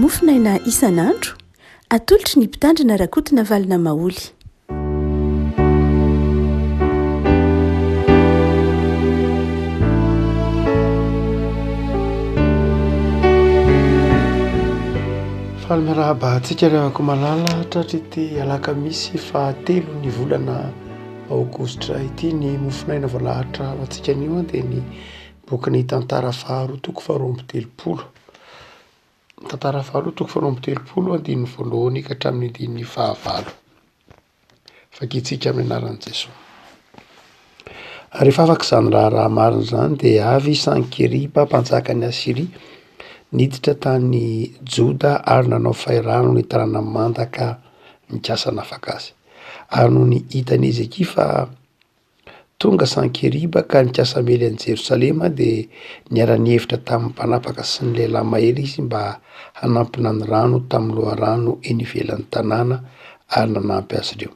Mofonaina isan'andro, atolotry ny Mpitandrina Rakotonavalona Maholy. Faly miarahaba antsika ry havako malala tratr'ity alakamisy fahatelo ny volana aogositra ity. Ny mofonaina voalahatra ho antsika anio dia ny bokin'ny tantara faharoa toko faharoa amby telopolo. Tantara faharoa toko faharoa amby telopolo andininy voalohany ka hatramin'ny andininy fahavalo. Vakintsika amin'ny anaran'i Jesoa. Ary rehefa afaka izany raharaha marina izany dia avy i Sankeriba mpanjakan'i Asyria niditra tany Joda ary nanao fahirano ny tanàna manda ka nikasa hanafaka azy. Ary nony hitan'i Hezekia fa Tonga Sankeriba ka nikasa hamely an'i Jerosalema, dia niara-nihevitra tamin'ny mpanapaka sy ny lehilahy mahery izy mba hanampina ny rano tamin'ny loharano eny ivelan'ny tanàna, ary nanampy azy ireo.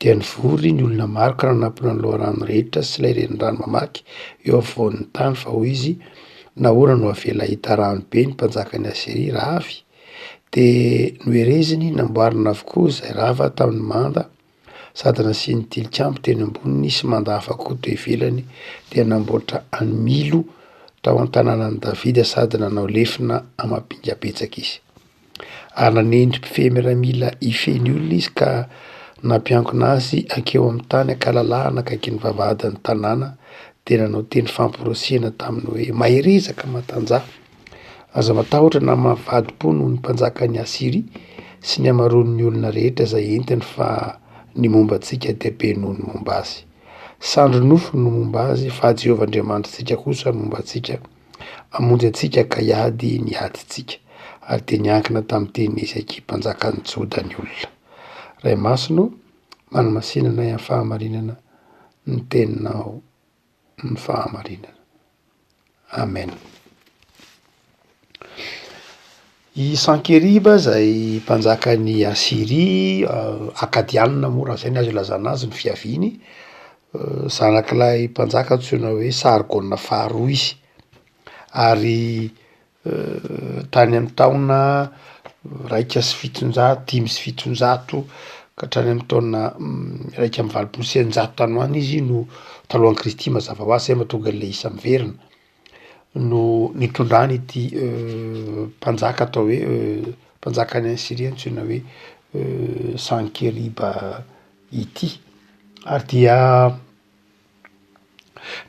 Dia nivory ny olona maro ka nanampina ny loharano rehetra sy ilay renirano mamaky eo afovoan'ny tany, fa hoy izy, Nahoana no avela hahita rano be ny mpanjakan'i Asyria raha avy? Dia nohereziny namboarina avokoa izay rava tamin'ny manda sady nasiany tilikambo teny amboniny sy manda hafa koa teo ivelany, dia namboatra an'i Milo tao an-tanànan'i Davida sady nanao lefona amam-pinga betsaka izy. Ary nanendry mpifehy miaramila hifehy ny olona izy ka nampiankina azy hankeo amin'ny tany an-kalalahana akaikin'ny vavahadin'ny tanàna, dia nanao teny famporisihana taminy hoe, Mahereza ka matanjaha. Aza matahotra na mivadi-po noho ny mpanjakan'i Asyria sy ny hamaroan'ny olona rehetra izay entiny fa ny momba antsika dia be noho ny momba azy. Sandry nofo no momba azy fa Jehovah Andriamanitritsika kosa no momba antsika, hamonjy antsika ka hiady ny adintsika. Ary dia niankina tamin'ny tenin'i Hezekia mpanjakan'i Joda ny olona. Ray Masina ô, manamasina anay amin'ny fahamarinana ny teninao ny fahamarinana. Amen. I Sankeriba izay mpanjakan'i Asyria, Akadianina moa raha izay ny azo ilazana azy ny fiaviany, zanak'ilay mpanjaka antsoina hoe Sargona faharoa izy, ary tany amin'ny taona 701 705 ka hatrany amin'ny taona 681 tany ho any izy no talohan'i Kristy mazava ho azy, zay mahatonga an'le isa miverina. no nitondrany ity mpanjaka atao hoe mpanjakan'i Asyria antsoina hoe Sankeriba ity. Ary dia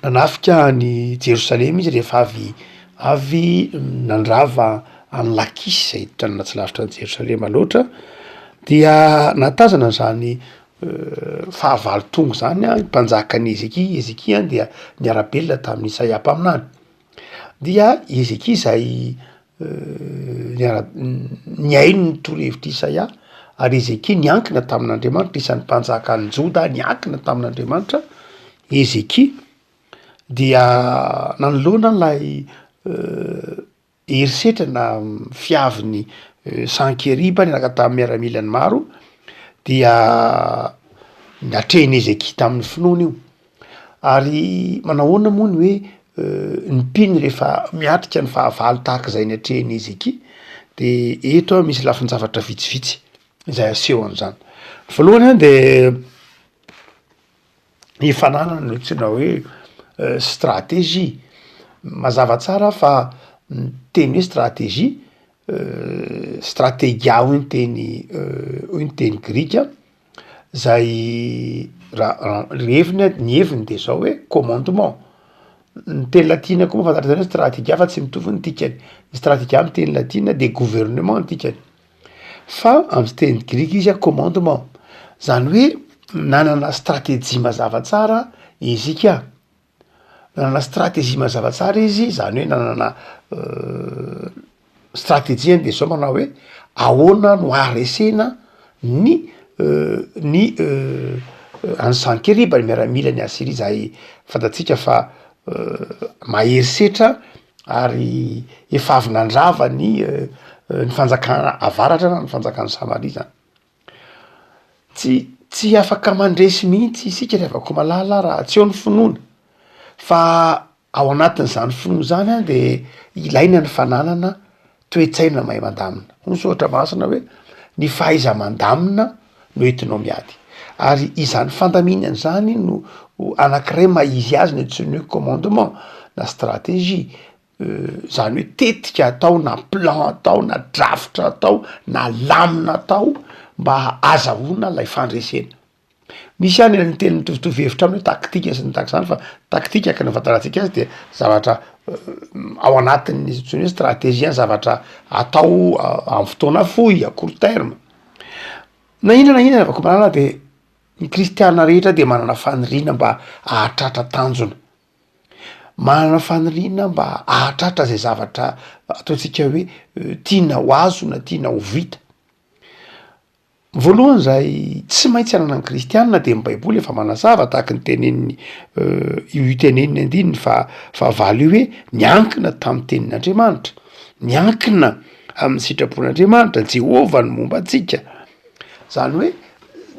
nanafika an'i Jerosalema izy rehefa avy avy nandrava an'i Lakisy izay tanàna tsy lavitra an'i Jerosalema loatra, dia nahatazana an'izany fahavalo tonga izany an, mpanjakan'i Hezekia, Hezekia dia niara-belona tamin'i Isaia mpaminany, dia i Hezekia izay niara- nihaino ny torohevitr'i Isaia ary Hezekia niankina tamin'Andriamanitra, isan'ny mpanjakan'i Joda niankina tamin'Andriamanitra Hezekia, dia nanoloana ilay herisetra na fiavin'i Sankeriba niaraka tamin'ny miaramilany maro dia natrehin'i Hezekia tamin'ny finoana io. Ary manao ahoana moa ny hoe ny mpino rehefa miatrika ny fahavalo tahaka izay natrehin'i Hezekia? De eto misy lafin-javatra vitsivitsy izay aseho an'izany. Voalohany an de Ny fananana no antsoina hoe stratégie. Mazava tsara fa ny teny hoe stratégie, strategia hoy ny teny hoy ny teny grika, zay raha ny heviny ny heviny de zao hoe commandement, ny teny latina koa moa fantatra zany hoe strategia fa tsy mitovy ny dikany, ny strategia amy teny latina de gouvernement ny dikany. Fa amin'ny fiteny grika izy a commandement, zany hoe nanana stratégie mazava tsara Hezekia, nanana stratégie mazava tsara izy zany hoe nanana stratejiany de zao manao hoe ahoana no aharesena ny ny an'i Sankeriba ny miaramilan'i Asyria zay fantatsika fa mahery setra ary efa avy nandrava ny ny fanjakana avaratra na ny fanjakan'i Samaria zany. Tsy tsy afaka mandresy mihitsy isika ry havako malala raha tsy eo ny finoana, fa ao anatin'izany finoana zany an de ilaina ny fananana. Toe-tsaina mahay mandamina. Hoy ny soratra masina hoe ny fahaiza-mandamina no entinao miady. Ary izany fandaminana izany no anankiray maha izy azy ny antsoiny hoe commandement na stratégie. Zany hoe tetika atao na plan atao na drafitra atao na lamina atao mba azahoana lay fandresena. Misy ihany ny teny mitovitovy hevitra aminy hoe taktika sy ny tahaka izany fa taktika araka ny ahafantarantsika azy de zavatra ao anatin'ny antsoina hoe stratégie ny zavatra atao amy fotoana fohy à court terme. Na inona na inona Ravakomalala de ny kristiana rehetra de manana faniriana mba hahatratra tanjona, manana faniriana mba hahatratra zay zavatra ataontsika hoe tiana ho azo na tiana ho vita. Voalohany izay tsy maintsy ananan'ny kristianina dia ny baiboly efa manazava tahaka ny tenenin'ny io tenenin'ny andininy fahavalo io hoe niankina tamin'ny tenin'Andriamanitra, miankina amin'ny sitrapon'Andriamanitra, Jehovah no momba antsika, zany hoe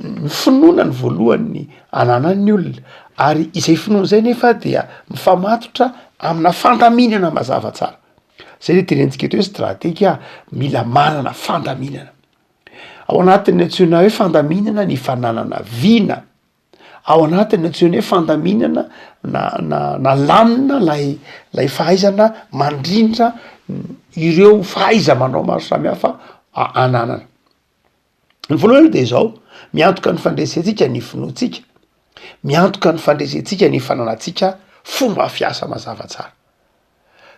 ny finoana ny voalohany ananan'ny olona ary izay finoana izay nefa dia mifamatotra amina fandaminana mazava tsara, zay le tenenitsika eto hoe strategia, mila manana fandaminana. Ao anatin'ny antsoina hoe fandaminana ny fananana vina, ao anatin'ny antsoina hoe fandaminana na na na lamina lay lay fahaizana mandrindra ireo fahaiza-manao maro samihafa ananana. Ny voalohany aloha de zao, miantoka ny fandresentsika ny finoantsika, miantoka ny fandresentsika ny fananantsika fomba fiasa mazava tsara.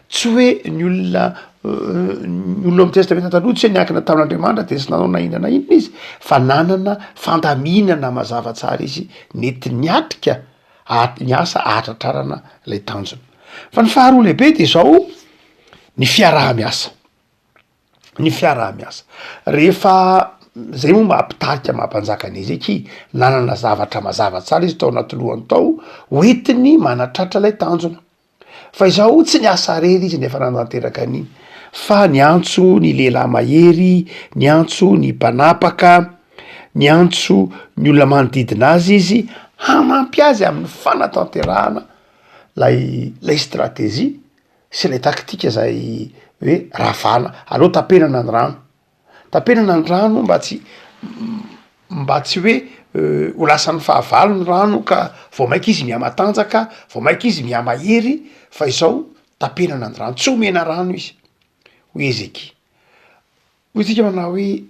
Tsy hoe ny olona ny olona ao amy testamenta taloha tsy hoe niankina tamin'Andriamanitra de tsy nanao na inona na inona izy fa nanana fandaminana mazava tsara izy nety niatrika ny asa ahatratrarana ilay tanjona. Fa ny faharoa lehibe de zao ny fiaraha-miasa, ny fiaraha-miasa. Rehefa zay moa maha mpitarika maha mpanjaka an'i Hezekia, nanana zavatra mazava tsara izy tao anaty lohany tao hoentiny manatratra ilay tanjona. Fa izao tsy niasa rery izy nefa nanatanteraka an'iny fa niantso ny lehilahy mahery, niantso ny mpanapaka, niantso ny olona manodidina azy izy hanampy azy amin'ny fanatanterahana lay lay stratégie sy ilay taktika zay hoe ravana, aleo tapenana ny rano. Tapenana ny rano mba tsy mba tsy hoe ho lasan'ny fahavalo ny rano ka vao maika izy mihamatanjaka, vao maika izy mihamahery fa izao tapenana ny rano, tsy omena rano izy hoy Hezekia. Hoy tsika manao hoe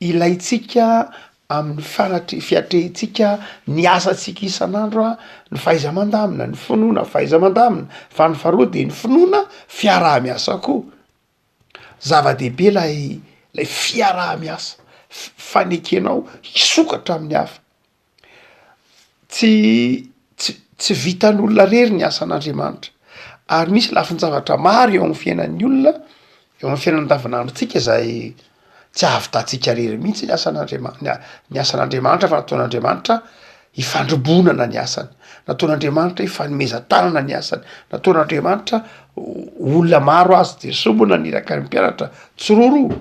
ilaintsika amin'ny fanatri- fiatrehantsika ny asantsika isan'andro a, ny fahaiza-mandamina, ny finoana fahaiza-mandamina, fa ny faharoa de ny finoana fiaraha-miasa koa. Zava-dehibe ilay ilay fiaraha-miasa, fanekenao hisokatra amin'ny hafa. Tsy tsy tsy vitan'olona rery ny asan'Andriamanitra ary misy lafin-javatra maro eo amin'ny fiainan'ny olona, eo amin'ny fiainana andavanandrontsika zay tsy ahavitantsika rery mihitsy ny asan'Andriama- ny a- ny asan'Andriamanitra fa nataon'Andriamanitra ifandrobonana ny asany, nataon'Andriamanitra ifanomezan-tanana ny asany, nataon'Andriamanitra olona maro azy, Jesoa moa naniraka ny mpianatra tsiroaroa,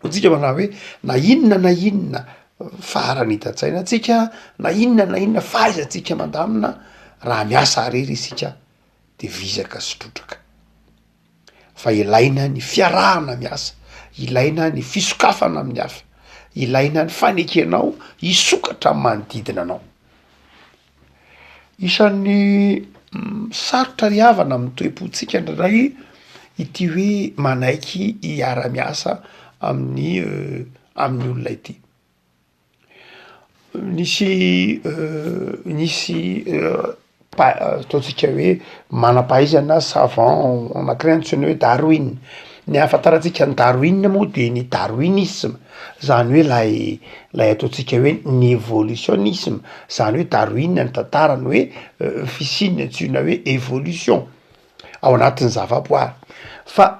hoy tsika manao hoe na inona na inona faharanitan-tsainantsika, na inona na inona fahaizantsika mandamina, raha miasa irery isika de vizaka sy trotraka. Fa ilaina ny fiarahana miasa, ilaina ny fisokafana amin'ny hafa, ilaina ny fanekenao hisokatra amin'ny manodidina anao. Isan'ny sarotra ry havana amin'ny toe-pontsika indraindray ity hoe manaiky hiara-miasa amin'ny amin'ny olona ity. Nisy nisy pa- ataontsika hoe manam-pahaizana savant anakiray antsoina hoe Darwin, ny ahafantarantsika an'i Darwin moa de ny darwinisme zany hoe lay lay ataontsika hoe ny evôlisiônisma zany hoe Darwin ny tantarany hoe fisian'ny antsoina hoe evolution ao anatin'ny zavaboary fa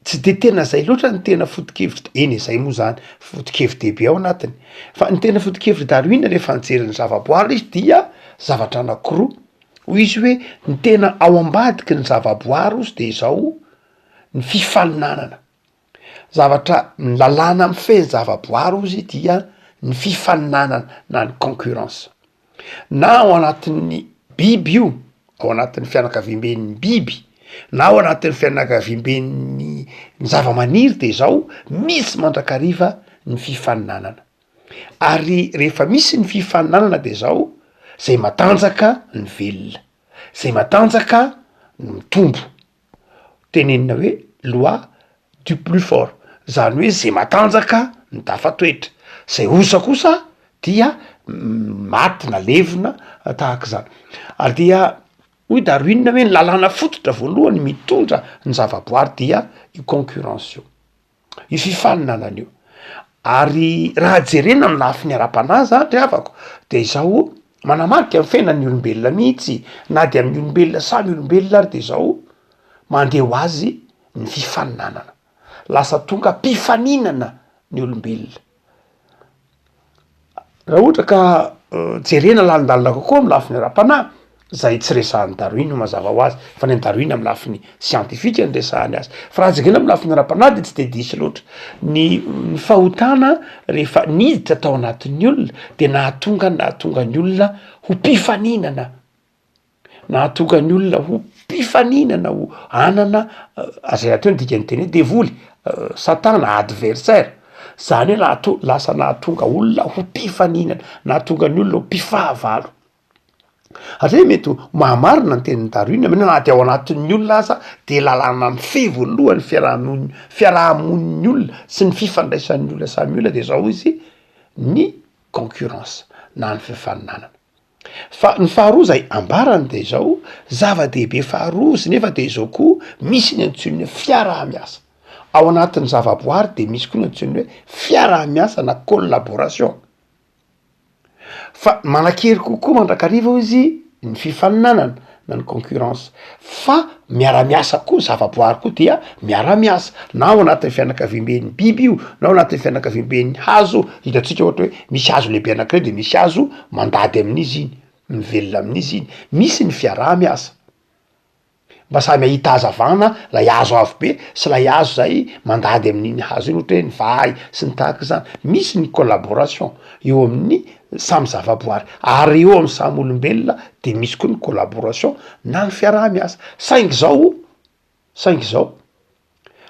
Tsy de tena zay loatra ny tena foto-kevitry, eny e zay moa zany foto-kevi-dehibe ao anatiny, fa ny tena foto-kevitr'i Darwin rehefa nijery ny zavaboary izy dia zavatra anakiroa, hoy izy hoe ny tena ao ambadiky ny zavaboary ozy de izao ny fifaninanana, zavatra ny lalàna mifehy ny zavaboary ozy dia ny fifaninanana na ny concurrence. Na ao anatin'ny biby io, ao anatin'ny fianakaviamben'ny biby. Na ao anatin'ny fianakaviamben'ny ny zava-maniry de izao, misy mandrakariva ny fifaninanana. Ary rehefa misy ny fifaninanana de izao, zay matanjaka ny velona, zay matanjaka no mitombo. Tenenina hoe loi du plus fort, zany hoe zay matanjaka no tafatoetra, zay osa kosa dia maty na levona tahak'izany. Ary dia hoy Darwin hoe ny lalàna fototra voalohany mitondra ny zavaboary dia io concurrence io. Io fifaninanana io. Ary raha jerena ny lafiny ara-panahy zany ry havako de izao, manamarika ny fiainan'ny olombelona mihitsy na de amin'ny olombelona samy olombelona ary de izao, mandeha ho azy ny fifaninanana. Lasa tonga mpifaninana ny olombelona. Raha ohatra ka jerena lalindalina kokoa amin'ny lafiny ara-panahy, zay tsy resahan'i Darwin mazava ho azy, fa ny an'i Darwin amin'ny lafiny siantifika no resahany azy, fa raha jerena amin'ny lafiny ara-panahy de tsy de diso loatra, ny ny fahotana rehefa niditra tao anatin'ny olona de nahatonga nahatonga ny olona ho mpifaninana. Nahatonga ny olona ho mpifaninana ho anana zay rahateo ny dikan'ny teny hoe devoly, satana, adversaire, zany hoe nahato- lasa nahatonga olona ho mpifaninana, nahatonga ny olona ho mpifahavalo. Hatria mety ho mahamarina ny tenin'i Darwin na dia ao anatin'ny olona aza de lalàna mifehy voalohany fiarahamonin- fiarahamonin'ny olona sy ny fifandraisan'ny olona samy olona de zao izy ny concurrence na ny fifaninanana. Fa ny faharoa izay ambarany de izao, zava-dehibe faharoa izy nefa de izao koa misy ny antsoiny hoe fiaraha-miasa. Ao anatin'ny zavaboary de misy koa ny antsoiny hoe fiaraha-miasa na collaboration. Fa manan-kery kokoa mandrakariva hoy izy ny fifaninanana na ny concurrence fa miara-miasa koa zavaboary koa dia miara-miasa na ao anatin'ny fianakaviamben'ny biby io na ao anatin'ny fianakaviamben'ny hazo, hitantsika ohatra hoe misy hazo lehibe anakiray de misy hazo mandady amin'izy iny, mivelona amin'izy iny, misy ny fiaraha-miasa. Mba samy hahita hazavana lay hazo avo be sy lay hazo zay mandady amin'iny hazo iny ohatra hoe ny vahy sy ny tahaka izany, misy ny collaboration eo amin'ny samy zavaboary ary eo amin'ny samy olombelona de misy koa ny collaboration na ny fiaraha-miasa, saingy zao saingy zao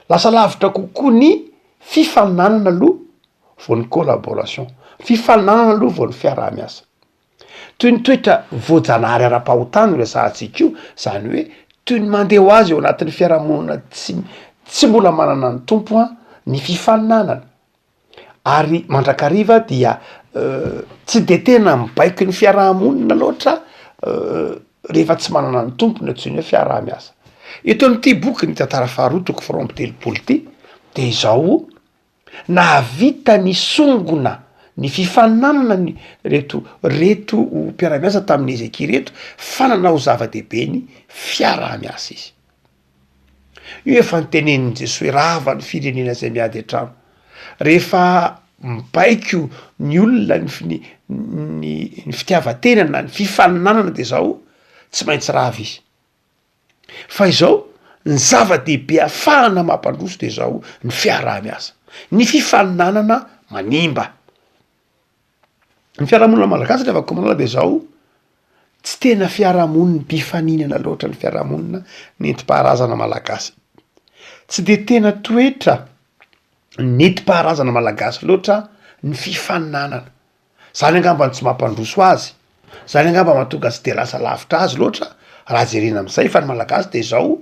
lasa lavitra kokoa ny fifaninanana aloha vao ny collaboration, fifaninanana aloha vao ny fiaraha-miasa. Toy ny toetra voajanahary ara-pahotana io resahantsika io, zany hoe toy ny mandeha ho azy eo anatin'ny fiarahamonina tsy tsy mbola manana ny Tompo an, ny fifaninanana, ary mandrakariva dia tsy de tena mibaiko ny fiarahamonina loatra rehefa tsy manana ny Tompo ny antsoiny hoe fiaraha-miasa. Eto amin'ity boky ny tantara faharoa toko faharoa amby telopolo ity de izao Nahavita nisongona ny fifaninanana ny reto reto mpiara-miasa tamin'i Hezekia ireto fa nanao zava-dehibe ny fiaraha-miasa izy. Io efa notenenin'i Jesoa hoe rava ny firenena izay miady an-trano. Rehefa mibaiko ny olona ny fi- ny ny fitiavan-tena na ny fifaninanana de zao tsy maintsy rava izy. Fa izao, ny zava-dehibe ahafahana mampandroso dia izao, ny fiaraha-miasa. Ny fifaninanana manimba. Ny fiarahamonina malagasy ry havako malala dia izao, tsy tena fiarahamonin'ny mpifaninana loatra ny fiarahamonina nentim-paharazana malagasy. Tsy de tena toetra nentim-paharazana malagasy loatra ny fifaninanana. Zany angamba no tsy mampandroso azy, zany angamba mahatonga tsy de lasa lavitra azy loatra raha jerena am'zay fa ny malagasy de zao,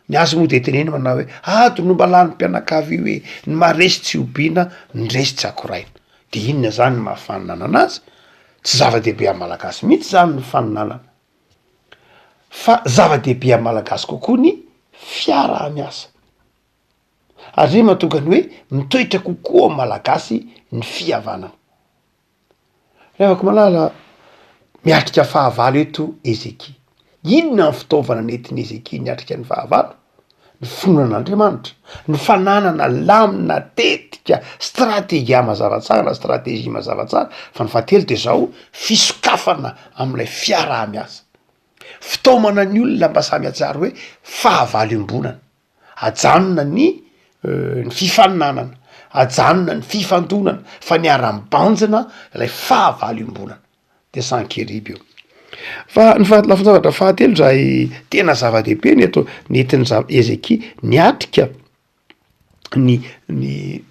ny azy moa de tenenina manao hoe ady no mba lanin'ny mpianakavy io e, ny maharesy tsy hobiana, ny resy tsy akoraina, de inona zany ny maha faninanana azy? Tsy zava-dehibe am'malagasy mihitsy zany ny faninanana, fa zava-dehibe am'malagasy kokoa ny fiaraha-miasa. Ary zay mahatonga ny hoe mitoetra kokoa am malagasy ny fihavanana. Ry havako malala, miatrika fahavalo eto Hezekia. Inona ny fitaovana nentin'i Hezekia niatrika ny fahavalo? Ny finoana an'Andriamanitra, ny fananana lamina, tetika, strategia mazava tsara na stratégie mazava tsara, fa ny fahatelo de zao, fisokafana am'ilay fiaraha-miasa. Fitaomana ny olona mba samy hahatsiaro hoe fahavalo iombonana. Ajanona ny ny fifaninanana, ajanona ny fifandonana fa niara-mibanjina ilay fahavalo iombonana, de Sankeriba io. Fa ny faha- lafin-javatra fahatelo zay tena zava-dehibe ny eto nentin'i za- Hezekia niatrika ny ny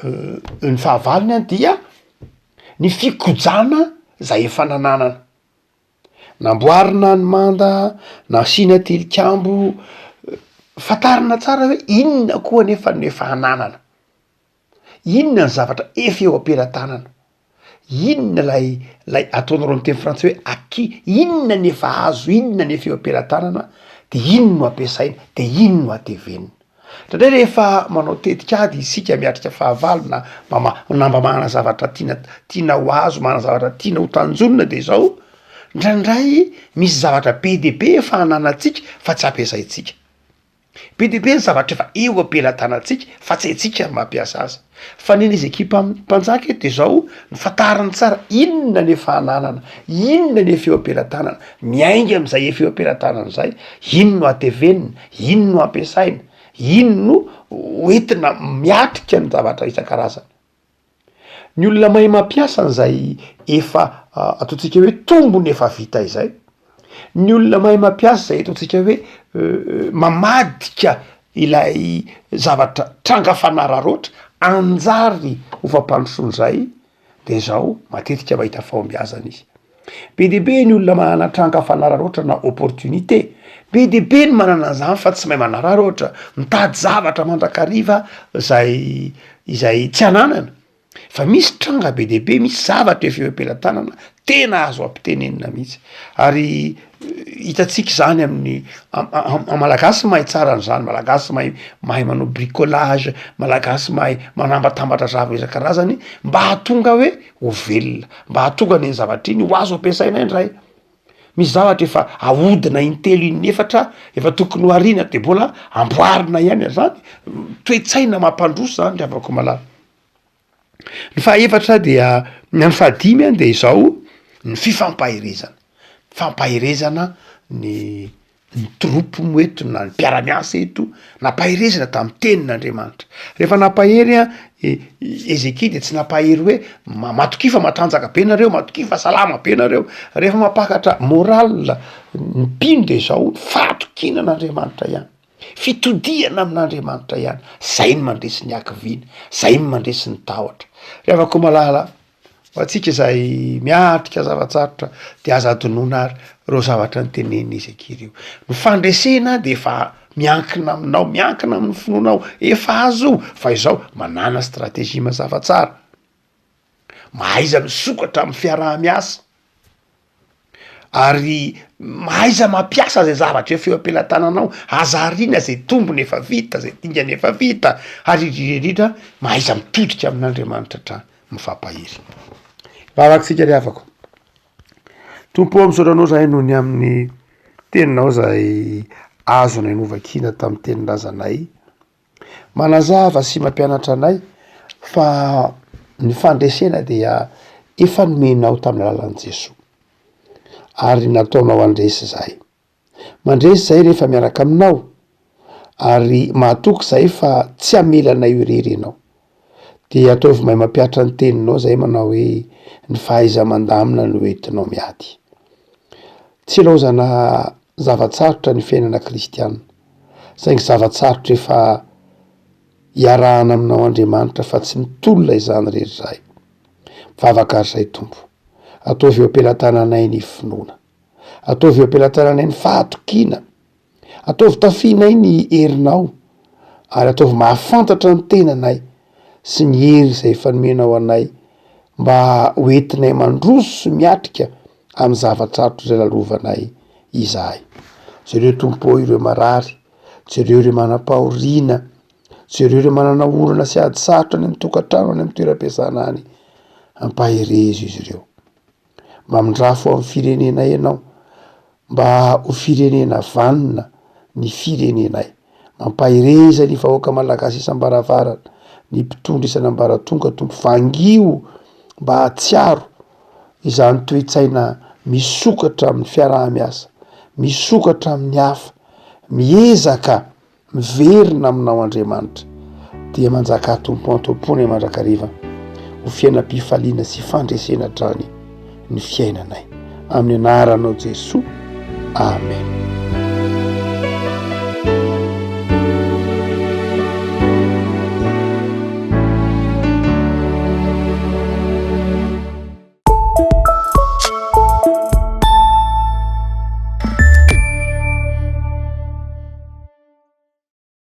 ny fahavalony a dia ny fikojana zay efa nananana. Namboarina ny manda, nasiana tilikambo, fantarina tsara hoe inona koa anefa no efa ananana, inona ny zavatra efa eo am-pelatanana, inona lay lay ataonareo amy teny frantsay hoe acquis, inona ny efa azo, inona ny efa eo am-pelatanana de iny no ampiasaina, de iny no atevenina. Indraindray rehefa manao tetik'ady isika miatrika fahavalo na mba na mba manana zavatra tiana tiana ho azo, manana zavatra tiana ho tanjonina de zao, indraindray misy zavatra be dia be efa ananantsika fa tsy ampiasaintsika. Be dia be ny zavatra efa eo am-pelatanantsika fa tsy haintsika ny mampiasa azy. Fa ny an'izy ekipa mpanjaka eto de zao, ny fantariny tsara inona ny efa ananana, inona ny efa eo am-pelatanana, miainga am'zay efa eo am-pelatanana zay, iny no atevenina, iny no ampiasaina, iny no hoentina miatrika ny zavatra isan-karazany. Ny olona mahay mampiasa an'izay efa ataontsika hoe tombony efa vita izay, ny olona mahay mampiasa izay ataontsika hoe mamadika ilay zavatra tranga fanararaotra hanjary ho fampandrosoana izay de zao matetika mahita fahombiazana izy. Be dia be ny olona manana tranga fanararaotra na opportunité, be dia be ny manana an'izany fa tsy mahay manararaotra, mitady zavatra mandrakariva zay izay tsy ananana, fa misy tranga be dia be, misy zavatra efa eo am-pelatanana tena azo ampitenenina mihitsy, ary hitantsika izany amin'ny am- malagasy mahay tsara an'izany, malagasy mahay mahay manao bricolage, malagasy mahay manambatambatra zavatra isan-karazany mba hahatonga hoe ho velona, mba hahatonga an'iny zavatra iny ho azo ampiasaina indray. Misy zavatra efa ahodina intelo inefatra efa tokony ho ariana de mbola amboarina ihany zany, toe-tsaina mampandroso zany ry havako malala. Ny fahaefatra dia, na ny fahadimy an de izao, ny fifampaherezana, fampaherezana ny ny troupe moa eto na ny mpiara-miasa eto, nampaherezina tamin'ny tenin'Andriamanitra. Rehefa nampahery an i Hezekia de tsy nampahery hoe ma- matokia fa matanjaka be nareo, matokia fa salama be nareo. Rehefa mampakatra moral ny mpino de zao, fahatokiana an'Andriamanitra ihany, fitodihana amin'Andriamanitra ihany, zay no mandresy ny hakiviana, zay no mandresy ny tahotra. Ry havako malala, Ho antsika izay miatrika zava-tsarotra dia aza adinoina ary ireo zavatra notenenin'i Hezekia ireo. Ny fandresena dia efa miankina aminao, miankina amin'ny finoanao, efa azo io, fa izao manàna stratégie mazava tsara, mahaiza misokatra amin'ny fiaraha-miasa. Ary mahaiza mampiasa zay zavatra efa eo am-pelatananao, aza ariana zay tombony efa vita, zay dingana efa vita, ary indrindra indrindra mahaiza mitodika amin'Andriamanitra hatrany, mifampahery. Vavaka isika ry havako. Tompo ô, misaotra anao zahay noho ny amin'ny teninao zay azonay novakiana tamin'ny tenin-drazanay. Manazava sy mampianatra anay fa ny fandresena dia efa nomenao tamin'ny alalan'i Jesoa ary nataonao handresy izahay. Mandresy izahay rehefa miaraka aminao ary mahatoky izahay fa tsy hamela anay ho irery ianao. Dia ataovy mahay mampihatra ny teninao izahay manao hoe ny fahaiza-mandamina no entinao miady. Tsy ilaozana zava-tsarotra ny fiainana kristiana. Saingy zava-tsarotra efa iarahana aminao Andriamanitra fa tsy mitolona izany irery izahay. Mivavaka ary izahay Tompo. Ataovy eo am-pelatananay ny finoana. Ataovy eo am-pelatananay ny fahatokiana. Ataovy tafianay ny herinao ary ataovy mahafantatra ny tenanay sy ny hery izay efa nomenao anay mba ho entinay mandroso sy miatrika amin'ny zava-tsarotra izay lalovanay izahay. Jereo Tompo ô ireo marary, jereo ireo manam-pahoriana, jereo ireo manana olana sy ady sarotra any amin'ny tokantrano, any amin'ny toeram-piasana any, ampaherezo izy ireo. Mamindrafo amin'ny firenenay ianao mba ho firenena vanona ny firenenay. Mampahereza ny vahoaka malagasy isam-baravarana, ny mpitondra isan'ambaratonga Tompo, vangio mba hahatsiaro izany toe-tsaina misokatra amin'ny fiaraha-miasa, misokatra amin'ny hafa, miezaka miverina aminao Andriamanitra, dia manjakà Tompo antompony mandrakariva ho fiainam-pifaliana sy fandresena hatrany ny fiainanay. Amin'ny anaranao Jesoa. Amen.